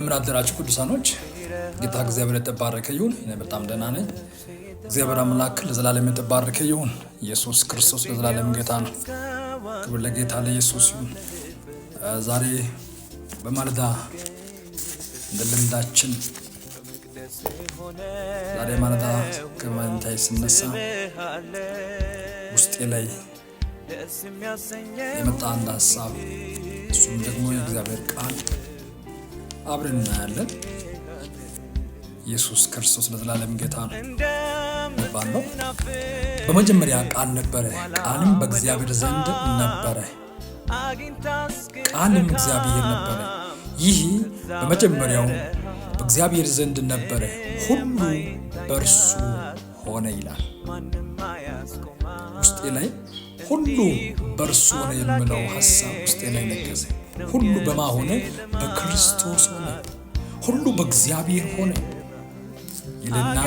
እንደምን አደራችሁ ቅዱሳኖች። ጌታ እግዚአብሔር የተባረከ ይሁን። እኔ በጣም ደህና ነኝ። እግዚአብሔር አምላክ ለዘላለም የተባረከ ይሁን። ኢየሱስ ክርስቶስ ለዘላለም ጌታ ነው። ክብር ለጌታ ለኢየሱስ ይሁን። ዛሬ በማለዳ እንደ ልምዳችን ዛሬ ማለዳ ከመኝታዬ ስነሳ ውስጤ ላይ የመጣ አንድ ሀሳብ፣ እሱም ደግሞ የእግዚአብሔር ቃል አብረን እናያለን። ኢየሱስ ክርስቶስ ለዘላለም ጌታ ነው ባለው በመጀመሪያ ቃል ነበረ፣ ቃልም በእግዚአብሔር ዘንድ ነበረ፣ ቃልም እግዚአብሔር ነበረ። ይህ በመጀመሪያው በእግዚአብሔር ዘንድ ነበረ፣ ሁሉ በእርሱ ሆነ ይላል። ውስጤ ላይ ሁሉ በእርሱ ሆነ የምለው ሀሳብ ውስጤ ላይ ነገሰ። ሁሉ በማ ሆነ? በክርስቶስ ሆነ። ሁሉ በእግዚአብሔር ሆነ ይልና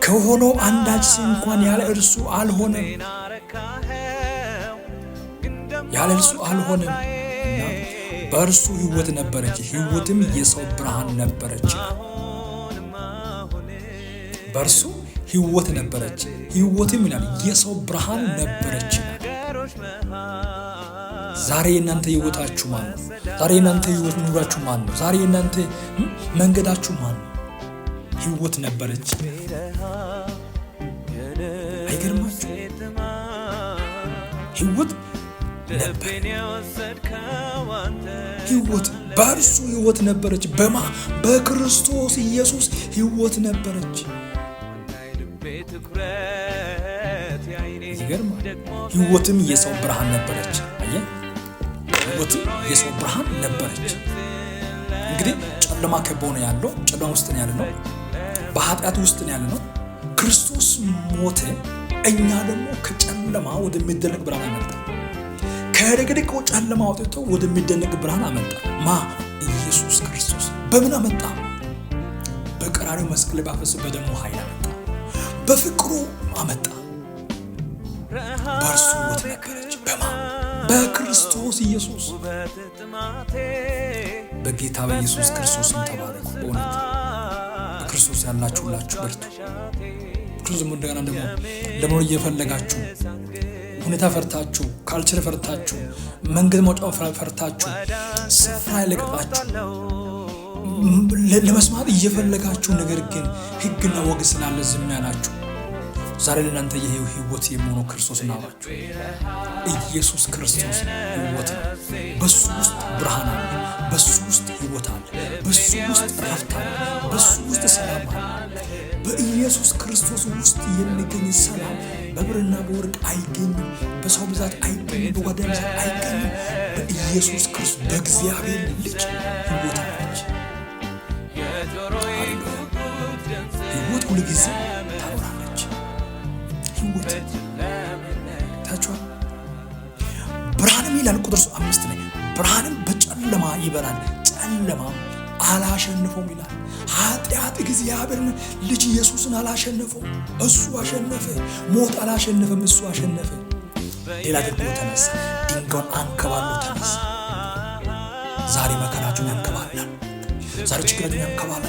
ከሆነው አንዳች እንኳን ያለ እርሱ አልሆነም፣ ያለ እርሱ አልሆነም። እና በእርሱ ሕይወት ነበረች፣ ሕይወትም የሰው ብርሃን ነበረች። በእርሱ ሕይወት ነበረች፣ ሕይወትም ይላል የሰው ብርሃን ነበረች። ዛሬ የእናንተ ሕይወታችሁ ማን ነው? ዛሬ የእናንተ ሕይወት ኑራችሁ ማን ነው? ዛሬ የእናንተ መንገዳችሁ ማን ነው? ሕይወት ነበረች። አይገርማችሁ? ሕይወት ነበር። ሕይወት በእርሱ ሕይወት ነበረች። በማ በክርስቶስ ኢየሱስ ሕይወት ነበረች። ይገርማል። ሕይወትም የሰው ብርሃን ነበረች። አየህ፣ ሕይወትም የሰው ብርሃን ነበረች። እንግዲህ ጨለማ ከቦ ነው ያለው። ጨለማ ውስጥ ነው ያለ ነው። በኃጢአት ውስጥ ነው ያለ ነው። ክርስቶስ ሞተ። እኛ ደግሞ ከጨለማ ወደሚደነቅ ብርሃን አመጣ። ከድቅድቁ ጨለማ አውጥቶ ወደሚደነቅ ብርሃን አመጣ። ማ ኢየሱስ ክርስቶስ በምን አመጣ? በቀራንዮ መስቀል ባፈሰሰው በደሙ ኃይል አመጣ። በፍቅሩ አመጣ። በእርሱ ሕይወት ነበረች። በማ በክርስቶስ ኢየሱስ። በጌታ በኢየሱስ ክርስቶስም ተባረኩ። በእውነት በክርስቶስ ያላችሁ ሁላችሁ በርቱ። ክርስቶስ ደግሞ እንደገና ደግሞ ለመኖር እየፈለጋችሁ ሁኔታ ፈርታችሁ፣ culture ፈርታችሁ፣ መንገድ መውጫ ፈርታችሁ፣ ስፍራ የለቀቃችሁ፣ ለመስማት እየፈለጋችሁ ነገር ግን ሕግና ወግ ስላለ ዝም ያላችሁ ዛሬ ለእናንተ ይህ ሕይወት የሚሆነው ክርስቶስ ናባችሁ። ኢየሱስ ክርስቶስ ሕይወት ነው። በሱ ውስጥ ብርሃን አለ። በሱ ውስጥ ሕይወት አለ። በሱ ውስጥ ረፍት አለ። በሱ ውስጥ ሰላም አለ። በኢየሱስ ክርስቶስ ውስጥ የሚገኝ ሰላም በብርና በወርቅ አይገኝም። በሰው ብዛት አይገኝም። በጓደኛ ብዛት አይገኝም። በኢየሱስ ክርስቶስ በእግዚአብሔር ልጅ ሕይወት አለች። ሕይወት ሁልጊዜ ታኖራለች። ሕይወት ታችኋል። ብርሃንም ይላል ቁጥር 5 ላይ ብርሃንም በጨለማ ይበራል፣ ጨለማም አላሸንፈውም ይላል። ኃጢአት እግዚአብሔርን ልጅ ኢየሱስን አላሸነፈውም፣ እሱ አሸነፈ። ሞት አላሸነፈም፣ እሱ አሸነፈ። ሌላ አድርጎ ተነሳ፣ ድንጋዩን አንከባሎ ተነሳ። ዛሬ መከራችሁን ያንከባላል። ዛሬ ችግራችሁን ያንከባላል።